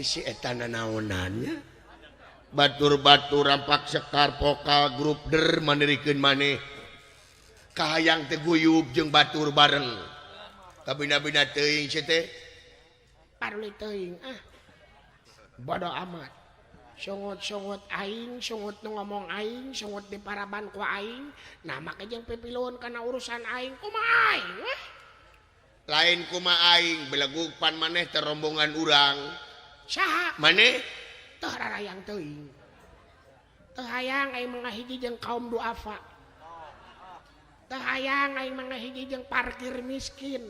Ai si eta nanaonannya batur-batur rampak sekar pokal grup der manirikeun maneh kahayang teh guyub jeung batur bareng kabina-bina teuing sia teh paruli teuing ah bodo amat sungut-sungut aing sungut nu ngomong aing sungut di paraban ku aing nah make jeung pipiluhun kana urusan aing kumaha aing weh lain kumaha aing belegug pan maneh teh rombongan urang saha maneh teu rarayang teuing teu hayang aing mah ngahiji jeung kaum duafa teu hayang aing mah ngahiji jeung parkir miskin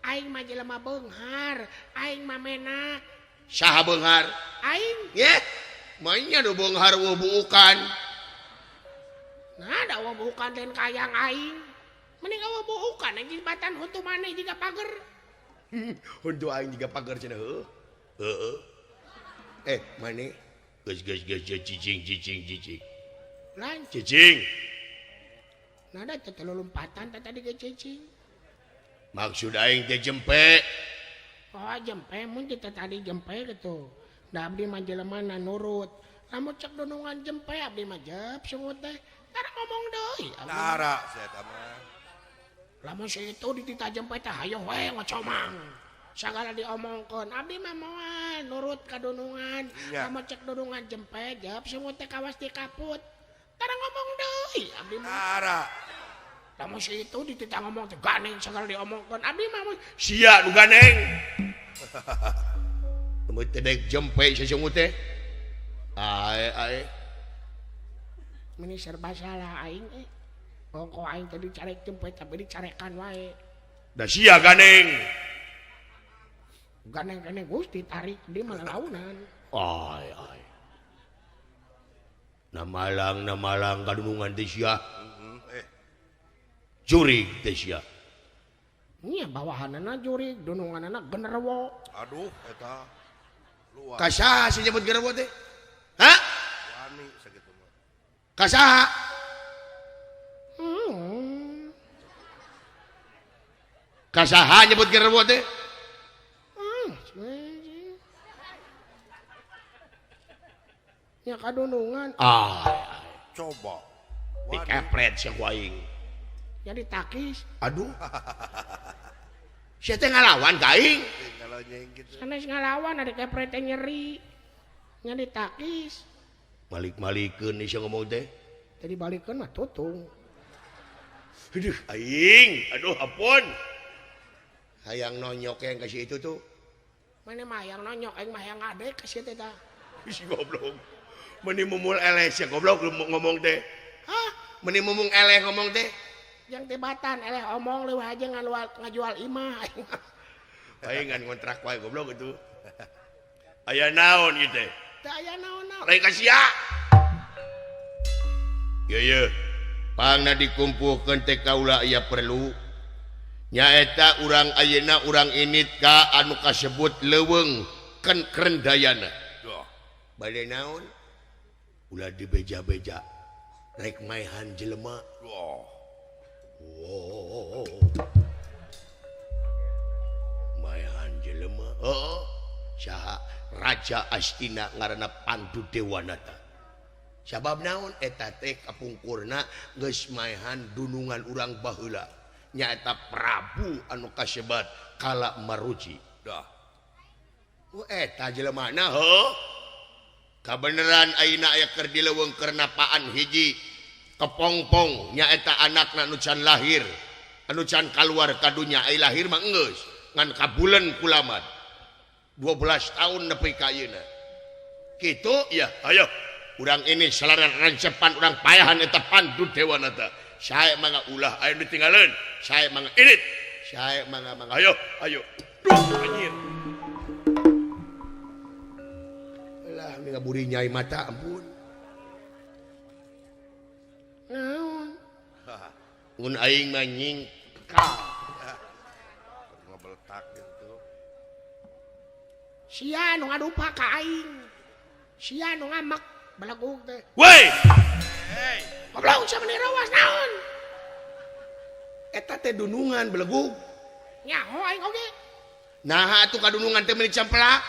aing mah jelema beunghar aing mah menak saha beunghar aing ye mainnya nu beunghar eueuh buukan nah da eueuh buukan lain kayang aing mending eueuh buukan aing jembatan huntu maneh jiga pager huntu aing jiga pager cenah heuh heueuh eh maneh geus geus geus cicing cicing cicing lain cicing nah da teh lompatan teh tadi ge cicing maksud aing teh jempe oh jempe mun teh tadi jempe gitu da abdi mah jelema na nurut lamun cek dunungan jempe abdi mah jep sungut teh tara ngomong deui tara sia eta mah lamun si itu dititah jempe teh hayoh we ngocomang sagala diomongkeun abdi mah moal nurut ka dunungan lamun cek dunungan jempe jep sungut teh kawas dikaput tara ngomong deui abdi mah tara lamun si itu dititah ngomong teh ganeng sagala diomongkeun abdi mah sia nu ganeng mun teh dek jempe sasungut teh ae ae meni serba salah aing eh bongko aing teh dicarek jempe tapi dicarekan wae da sia ganeng ganeng kene Gusti tarik di mah launan ae ae na malang kadunungan teh sia jurig teh sia nya bawahanana jurig dununganana genderuwo aduh eta luar ka saha si nyebut genderuwo teh ha wani sakitu mah ka saha ka saha nyebut genderuwo teh nya kadunungan ah coba dikepret sia ku aing jadi takis aduh sia teh ngalawan ka aing sanes ngalawan ada kepret teh nyeri nya ditakis malik-malikeun sia ngomong teh tadi balikeun mah tutung aduh aing aduh ampun hayang nonyok yang ka si itu tuh mana mah hayang nonyok aing mah hayang ngadek ka si teh tah si goblok meni mumul eleh sia goblok ngomong teh hah meni mumung eleh ngomong teh yang tibatan eleh omong leuwih aja ngajual imah aing ngan ngontrak wae goblok gitu aya naon ieu teh teu aya naon-naon lain ka sia ye ye pangna dikumpulkeun teh kaula aya perlu nyaeta urang ayeuna urang init ka anu kasebut leuweung Krendayana bade naon ulah dibeja-beja rek maehan jelema wow maehan jelema heeh saha Raja Astina ngaranna Pandu Dewanata sabab naon eta teh kapungkurna geus maehan dunungan urang baheula nyaeta Prabu anu kasebat Kala Maruji dah eta jelemana heuh kabeneran ayeuna aya keur di leuweung keur napaan hiji kepongpong nyaeta anakna anu can lahir anu can kaluar ka dunya ai lahir mah geus ngan kabulen kulamat 12 tahun nepi ka ayeuna kitu ya ayo urang ini salaran rancepan urang payahan eta Pandu Dewanata sae mangga ulah aya nu ditinggaleun sae mangga irit sae mangga mangga ayo ayo duh anjir lah ngaburi nyai mata ampun naon mun aing mah nyingkal ngabeltak gitu sia nu ngadupa ka aing sia nu ngamek belegug teh woi hey goblok sia meni rawas naon eta teh dunungan belegug nyaho aing oge naha atuh kadunungan teh meuni campelak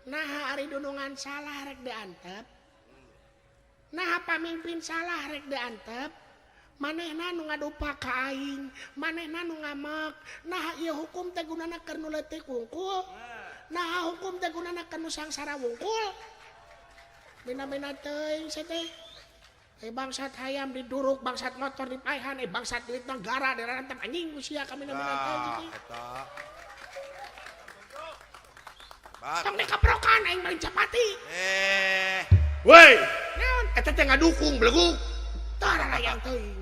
Nah, ari dunungan salah rek diantep. Nah, pamimpin salah rek diantep. Manehna nu ngadupa ka aing, manehna nu ngamek. Nah, ieu hukum teh gunana keur nu leutik wungkul. Nah, hukum teh gunana keur nu sangsara wungkul. Bina-bina teuing sia teh. Eh, bangsat hayam diduruk, bangsat motor dipaehan, eh, bangsat duit negara dirantep anjing ku sia kami bina teuing. Tah, eta. Bat. Tong dikeprokan aing maling capati. Eh, Woi, Naon? Eta teh ngadukung beleguk. Tah layang teuing.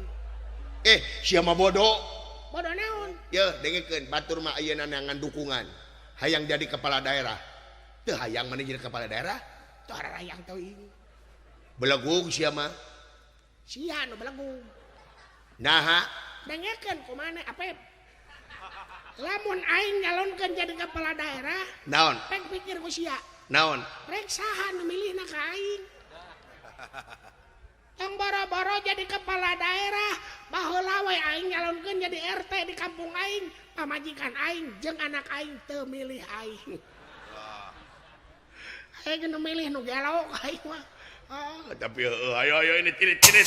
Eh, sia mah bodoh. Bodoh naon? Ye, dengekeun batur mah ayeuna neangan dukungan. Hayang jadi kepala daerah. Teu hayang mana jadi kepala daerah? Tah layang teuing. Belegug sia mah. Sia nu belegug. Naha? Dengekeun kumaha apa? Lamun aing nyalonkeun jadi kepala daerah, Naon? Pek pikir ku sia. Naon? Rek saha nu milihna ka aing? Tong boro-boro jadi kepala daerah, baheula we aing nyalonkeun jadi RT di kampung aing, pamajikan aing jeung anak aing teu milih aing. Aing nu milih nu gelo ka aing mah. Ah, tapi heueuh ayo ayo ini cirit-cirit.